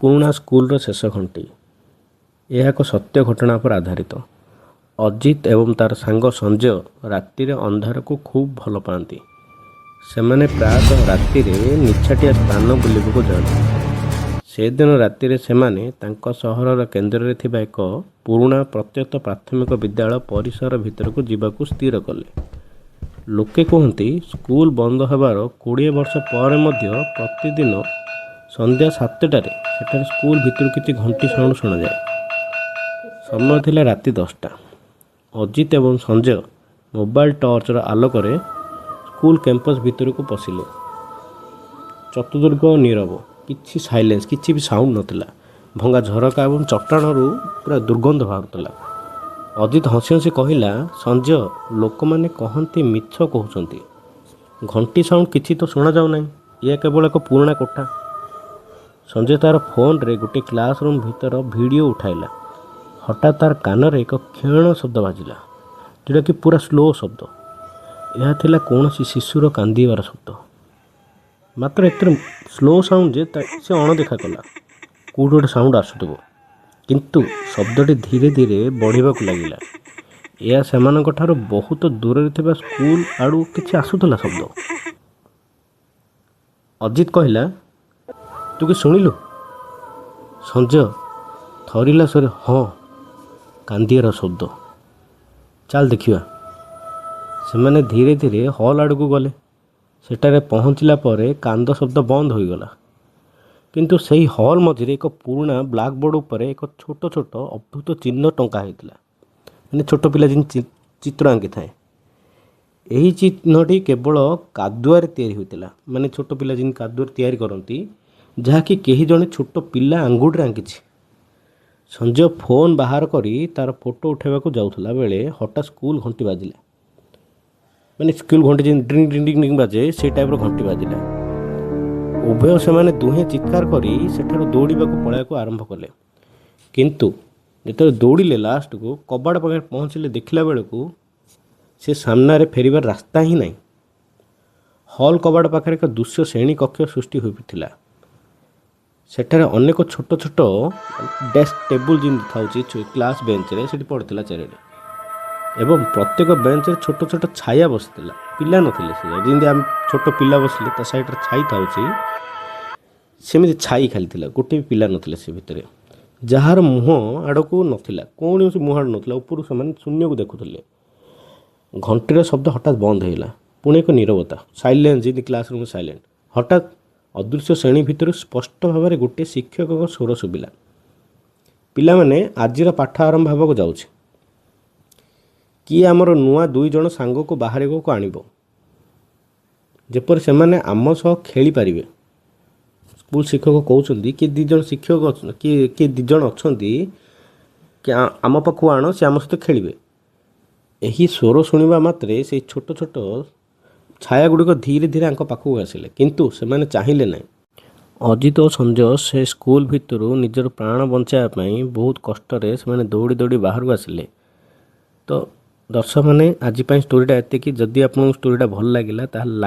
ପୁରୁଣା ସ୍କୁଲର ଶେଷ ଘଣ୍ଟି। ଏହା ଏକ ସତ୍ୟ ଘଟଣା ଉପରେ ଆଧାରିତ। ଅଜିତ ଏବଂ ତାର ସାଙ୍ଗ ସଞ୍ଜୟ ରାତିରେ ଅନ୍ଧାରକୁ ଖୁବ୍ ଭଲ ପାଆନ୍ତି। ସେମାନେ ପ୍ରାୟତଃ ରାତିରେ ନିଛାଟିଆ ସ୍ଥାନ ବୁଲିବାକୁ ଯାଆନ୍ତି। ସେଦିନ ରାତିରେ ସେମାନେ ତାଙ୍କ ସହରର କେନ୍ଦ୍ରରେ ଥିବା ଏକ ପୁରୁଣା ପରିତ୍ୟକ୍ତ ପ୍ରାଥମିକ ବିଦ୍ୟାଳୟ ପରିସର ଭିତରକୁ ଯିବାକୁ ସ୍ଥିର କଲେ। ଲୋକେ କୁହନ୍ତି, ସ୍କୁଲ ବନ୍ଦ ହେବାର 20 ବର୍ଷ ପରେ ମଧ୍ୟ ପ୍ରତିଦିନ ସନ୍ଧ୍ୟା 7ଟାରେ ସେଠାରେ ସ୍କୁଲ ଭିତରୁ କିଛି ଘଣ୍ଟି ସାଉଣ୍ଡ ଶୁଣାଯାଏ। ସମୟ ଥିଲା ରାତି 10ଟା। ଅଜିତ ଏବଂ ସଞ୍ଜୟ ମୋବାଇଲ ଟର୍ଚ୍ଚର ଆଲୋକରେ ସ୍କୁଲ କ୍ୟାମ୍ପସ୍ ଭିତରକୁ ପଶିଲେ। ଚତୁର୍ଦ୍ଦିଗ ନୀରବ। କିଛି ସାଇଲେନ୍ସ, କିଛି ବି ସାଉଣ୍ଡ ନଥିଲା। ଭଙ୍ଗା ଝରକା ଏବଂ ଚଟାଣରୁ ପୁରା ଦୁର୍ଗନ୍ଧ ବାହାରୁଥିଲା। ଅଜିତ ହସି ହସି କହିଲା, "ସଞ୍ଜୟ, ଲୋକମାନେ କହନ୍ତି ମିଛ କହୁଛନ୍ତି। ଘଣ୍ଟି ସାଉଣ୍ଡ କିଛି ତ ଶୁଣାଯାଉନାହିଁ। ଏହା କେବଳ ଏକ ପୁରୁଣା କୋଠା।" ସଞ୍ଜୟ ତାର ଫୋନରେ ଗୋଟିଏ କ୍ଲାସ ରୁମ୍ ଭିତର ଭିଡ଼ିଓ ଉଠାଇଲା। ହଠାତ୍ ତାର କାନରେ ଏକ କ୍ଷୀଣ ଶବ୍ଦ ବାଜିଲା, ଯେଉଁଟାକି ପୁରା ସ୍ଲୋ ଶବ୍ଦ। ଏହା ଥିଲା କୌଣସି ଶିଶୁର କାନ୍ଦିବାର ଶବ୍ଦ। ମାତ୍ର ଏତେ ସ୍ଲୋ ସାଉଣ୍ଡ ଯେ ସେ ଅଣଦେଖା କଲା, କେଉଁଠୁ ଗୋଟେ ସାଉଣ୍ଡ ଆସୁଥିବ। କିନ୍ତୁ ଶବ୍ଦଟି ଧୀରେ ଧୀରେ ବଢ଼ିବାକୁ ଲାଗିଲା। ଏହା ସେମାନଙ୍କ ଠାରୁ ବହୁତ ଦୂରରେ ଥିବା ସ୍କୁଲ ଆଡ଼ୁ କିଛି ଆସୁଥିଲା ଶବ୍ଦ। ଅଜିତ କହିଲା, "ତୁ କି ଶୁଣିଲୁ?" ସଞ୍ଜୟ ଥରିଲା ସ୍ୱରରେ, "ହଁ, କାନ୍ଦିବାର ଶବ୍ଦ। ଚାଲ ଦେଖିବା।" ସେମାନେ ଧୀରେ ଧୀରେ ହଲ୍ ଆଡ଼କୁ ଗଲେ। ସେଠାରେ ପହଞ୍ଚିଲା ପରେ କାନ୍ଦ ଶବ୍ଦ ବନ୍ଦ ହୋଇଗଲା। କିନ୍ତୁ ସେହି ହଲ୍ ମଝିରେ ଏକ ପୁରୁଣା ବ୍ଲାକବୋର୍ଡ଼ ଉପରେ ଏକ ଛୋଟ ଛୋଟ ଅଦ୍ଭୁତ ଚିହ୍ନ ଟଙ୍କା ହୋଇଥିଲା, ମାନେ ଛୋଟ ପିଲା ଯେମିତି ଚିତ୍ର ଆଙ୍କିଥାଏ। ଏହି ଚିହ୍ନଟି କେବଳ କାଦୁଆରେ ତିଆରି ହୋଇଥିଲା, ମାନେ ଛୋଟ ପିଲା ଯେମିତି କାଦୁଆରେ ତିଆରି କରନ୍ତି, ଯାହାକି କେହି ଜଣେ ଛୋଟ ପିଲା ଆଙ୍ଗୁଠିରେ ଆଙ୍କିଛି। ସଞ୍ଜୟ ଫୋନ୍ ବାହାର କରି ତାର ଫଟୋ ଉଠାଇବାକୁ ଯାଉଥିଲା ବେଳେ ହଠାତ୍ ସ୍କୁଲ ଘଣ୍ଟି ବାଜିଲା। ମାନେ ସ୍କୁଲ ଘଣ୍ଟି ଯେମିତି ଡ୍ରିଙ୍ଗ ଡ୍ରିଙ୍ଗ ଡ୍ରିଙ୍ଗ ଡ୍ରିଙ୍ଗ ବାଜେ, ସେଇ ଟାଇପ୍ର ଘଣ୍ଟି ବାଜିଲା। ଉଭୟ ସେମାନେ ଦୁହେଁ ଚିତ୍କାର କରି ସେଠାରୁ ଦୌଡ଼ିବାକୁ ପଳାଇବାକୁ ଆରମ୍ଭ କଲେ। କିନ୍ତୁ ଯେତେବେଳେ ଦୌଡ଼ିଲେ, ଲାଷ୍ଟକୁ କବାଟ ପାଖରେ ପହଞ୍ଚିଲେ, ଦେଖିଲା ବେଳକୁ ସେ ସାମ୍ନାରେ ଫେରିବାର ରାସ୍ତା ହିଁ ନାହିଁ। ହଲ୍ କବାଟ ପାଖରେ ଏକ ଦୃଶ୍ୟ ଶ୍ରେଣୀ କକ୍ଷ ସୃଷ୍ଟି ହୋଇଥିଲା। ସେଠାରେ ଅନେକ ଛୋଟ ଛୋଟ ଡେସ୍କ ଟେବୁଲ ଯେମିତି ଥାଉଛି କ୍ଲାସ୍ ବେଞ୍ଚରେ, ସେଠି ପଡ଼ିଥିଲା ଚାରିଆଡ଼େ ଏବଂ ପ୍ରତ୍ୟେକ ବେଞ୍ଚରେ ଛୋଟ ଛୋଟ ଛାୟା ବସିଥିଲା। ପିଲା ନଥିଲେ ସେ। ଯେମିତି ଆମେ ଛୋଟ ପିଲା ବସିଲେ ତା ସାଇଡ଼ରେ ଛାଇ ଥାଉଛି, ସେମିତି ଛାଇ ଖାଲି ଥିଲା। ଗୋଟେ ବି ପିଲା ନଥିଲେ ସେ ଭିତରେ, ଯାହାର ମୁହଁ ଆଡ଼କୁ ନଥିଲା, କୌଣସି ମୁହଁ ଆଡ଼କୁ ନଥିଲା। ଉପରୁ ସେମାନେ ଶୂନ୍ୟକୁ ଦେଖୁଥିଲେ। ଘଣ୍ଟିର ଶବ୍ଦ ହଠାତ୍ ବନ୍ଦ ହୋଇଗଲା। ପୁଣି ଏକ ନୀରବତା, ସାଇଲେନ୍ସ, ଯେମିତି କ୍ଲାସ୍ ରୁମ୍ ସାଇଲେଣ୍ଟ। ହଠାତ୍ ଅଦୃଶ୍ୟ ଶ୍ରେଣୀ ଭିତରୁ ସ୍ପଷ୍ଟ ଭାବରେ ଗୋଟିଏ ଶିକ୍ଷକଙ୍କ ସ୍ୱର ଶୁଭିଲା, "ପିଲାମାନେ, ଆଜିର ପାଠ ଆରମ୍ଭ ହେବାକୁ ଯାଉଛି। କିଏ ଆମର ନୂଆ ଦୁଇ ଜଣ ସାଙ୍ଗକୁ ବାହାରକୁ ଆଣିବ, ଯେପରି ସେମାନେ ଆମ ସହ ଖେଳିପାରିବେ?" ସ୍କୁଲ ଶିକ୍ଷକ କହୁଛନ୍ତି, କିଏ ଦୁଇ ଜଣ ଶିକ୍ଷକ ଅଛନ୍ତି, କିଏ କିଏ ଦୁଇ ଜଣ ଅଛନ୍ତି କି ଆମ ପାଖକୁ ଆଣ, ସେ ଆମ ସହିତ ଖେଳିବେ। ଏହି ସ୍ୱର ଶୁଣିବା ମାତ୍ରେ ସେଇ ଛୋଟ ଛୋଟ ଛାୟା ଗୁଡ଼ିକ ଧୀରେ ଧୀରେ ୟାଙ୍କ ପାଖକୁ ଆସିଲେ, କିନ୍ତୁ ସେମାନେ ଚାହିଁଲେ ନାହିଁ। ଅଜିତ ଓ ସଞ୍ଜୟ ସେ ସ୍କୁଲ ଭିତରୁ ନିଜର ପ୍ରାଣ ବଞ୍ଚାଇବା ପାଇଁ ବହୁତ କଷ୍ଟରେ ସେମାନେ ଦୌଡ଼ି ଦୌଡ଼ି ବାହାରକୁ ଆସିଲେ। ତ ଦର୍ଶକମାନେ, ଆଜି ପାଇଁ ଷ୍ଟୋରିଟା ଏତିକି। ଯଦି ଆପଣଙ୍କୁ ଷ୍ଟୋରିଟା ଭଲ ଲାଗିଲା, ତାହେଲେ